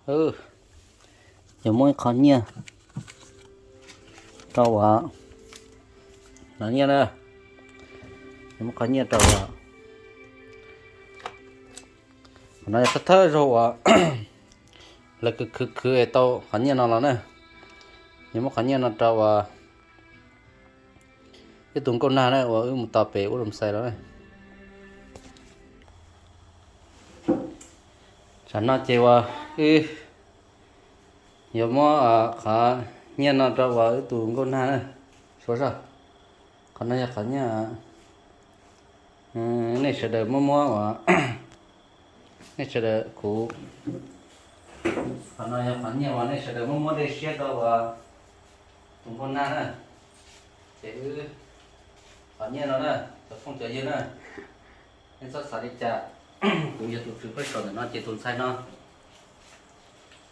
Yog muab ib qho nyiaj rau uas, no nyiaj na, yog muab qhov nyiaj rau uas, qhov no yog thawj thawj zaug uas lawv khwv khwv khwv tau qhov nyiaj no los na. Yog muab qhov nyiaj no rau uas ib tug nkauj nag na uas wb mus tos pem ub Loos Xais los na. Tsam no ces uas wb yuav muab qhov nyiaj no rau uas wb tus nkauj nag na. Suav zog, qhov no yog qhov nyiaj nej sawv daws muab muab uas, nej sawv daws kuv, qhov no yog qhov nyiaj uas nej sawv daws muab muab dej siab rau uas tus nkauj nag na. Ces wb, qhov nyiaj no na, cov phooj cov ywg na, nej txhob xav li cas, kuv yog tus tswv pheej saum ntawm no ces tus ntxhais no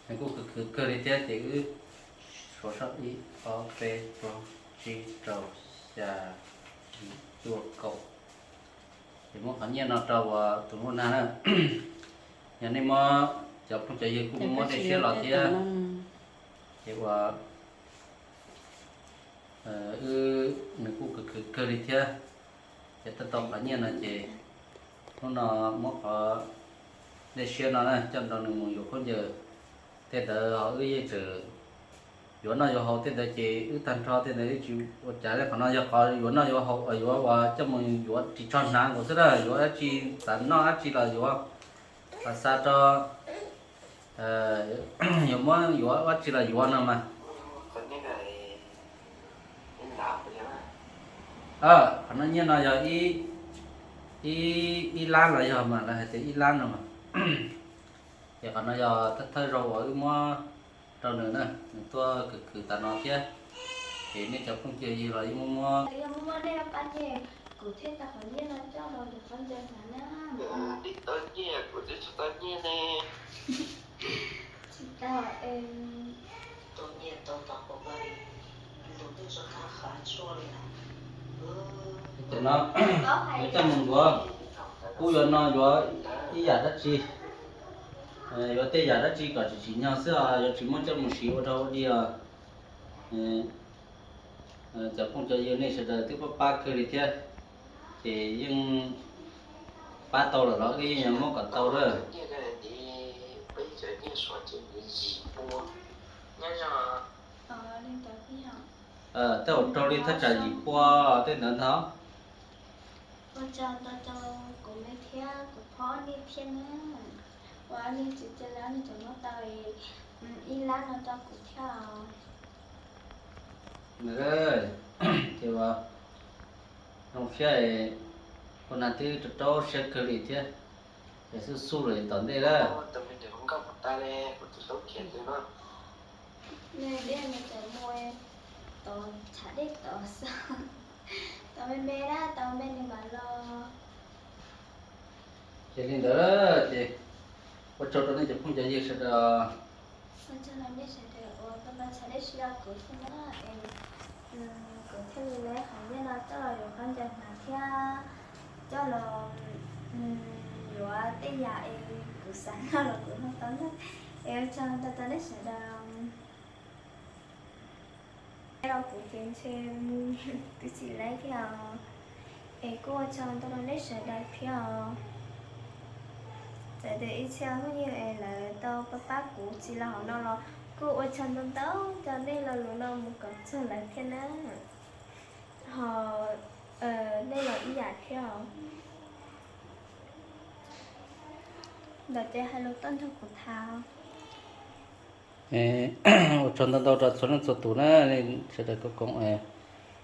nws kuj khwv khwv kawg li thiab ces wb, suav zog ib ob peb plaub tsib rau xya cuaj kaum, ces muab qhov nyiaj no rau uas tus nkauj nag na. Yog nej muab, cov phooj cov ywg kuj muab dej siab los thiab, ces uas wb, nws kuj khwv khwv kawg li thiab, ces tau tau qhov nyiaj no ces hnub no muab qhov dej siab no na coj nrog nws mus yuav khaub ncaws. Tej ntawd ho wb yeej tseem yuav noj yuav haus tej ntawd ces wb tag nrho tej ntawd wb tsis ua cas li. Qhov no yog qhov yuav noj yuav haus, yuav uas coj mus yuav ris tsho hnav nkaus xwb na, yuav dab tsi, xav noj dab tsi los yuav, xav rau, yuav muab yuav dab tsi los yuav no mas. Qhov no nyiaj no yog ib, ib lab los yog mas lawv hais tias ib lab no mas. Ces qhov no yog thawj thawj zaug uas wb muab rau nws na, nws tuaj khwv khwv tas no thiab. Ces nej cov phooj cov ywg los yeej muab muab. Yog muab muab dej pab ces kuv thiaj tau qhov nyiaj no coj los yuav khaub ncaws hnav na. Tsis tau nyiaj, kuv twb tsis tau nyiaj ne. Tsis tau, ces no, yuav coj mus yuav, kuj yuav no yuav ib yam dab tsi, yuav tej yam dab tsi kom tsim tsim nyog xwb os, yuav tsis muab coj mus siv ua rau ua dej os. Cov phooj cov ywg nej sawv daws twb pab pab kawg li thiab, ces yeej pab tau lawm los wb yeej yuav muab kom tau lawm. Tej zaum raug li thaj tsam yim pua tej ntawd ntag. Ua tsaug ntau rau kuv me thiab kuv phob nej thiab na, uas nej tsis cia li nej tseem muab tau ib lab no rau kuv thiab os. Ces zoo siab, ua nas twb rau rau siab kawg li thiab, es xub xub lawm tom ntej lawm. Nws dej nws tseem mus tod tshav dej tod xwb, tod me me na, tod me nws mam los. Ces li ntawd ces ua tsaug rau nej cov phooj cov ywg sawv daws. Ua tsaug rau nej sawv daws uas tau tau tshav dej siab rau kuv thiab na, es kuv thiaj li lawv qhov nyiaj no coj los yuav khaub ncaws hnav thiab coj los yuav tej yam es kuv xav noj los kuv noj tau na. Es ua tsaug ntau rau nej sawv daws. Los kuv ces ntshe twb tsis laib thiab os. Es kuj ua tsaug ntau rau nej sawv daws thiab os. Txawm tias ib txhia phooj ywg es lawv tau pab pab kuv tsis los hauv no los kuj ua tsaug ntau ntau rau nej lo lus no mus kom txog lawv thiab na. Ho nej los ib yam thiab os. Ntawm ces hais lus tuaj nrog kuv tham. Ua tsaug ntau ntau rau txhua leej txhua tus na, nej sawv daws koom koom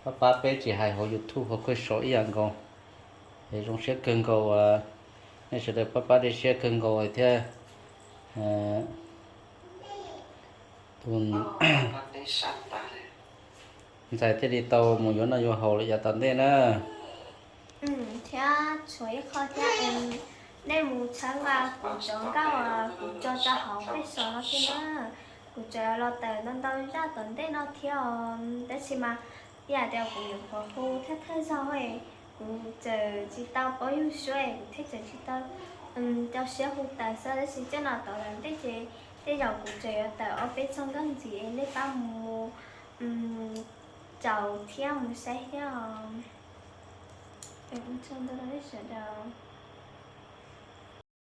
pab pab peb tsis hais hauv YouTube hauv Khuj Sau ib yam nkaus. Es zoo siab kawg nkaus uas nej sawv daws pab pab dej siab kawg nkaus thiab. Tus ntxhais thiaj li tau mus yuav noj yuav haus lawm yav tom ntej na. Thiab tshuav ib qho thiab, nej mus tshawb nqa kuv cov nkauj uas kuv tso rau hauv pej xeem no thiab na. Kuv tseem los tawm ntau ntau zaj tom ntej no thiab os, tab sis mas ib yam tias kuv nyuam qhuav hu thawj thawj zaug, kuv tseem tsis tau paub yug suab, kuv thiaj tseem tsis tau rau siab hu tawm xwb, tab sis coj no tom ntej ces Tej zaum kuv tseem yuav tawm ob peb txoj nkauj ntxiv es nej pab mus caum thiab mus saib thiab os. Ua tsaug ntau rau nej sawv daws.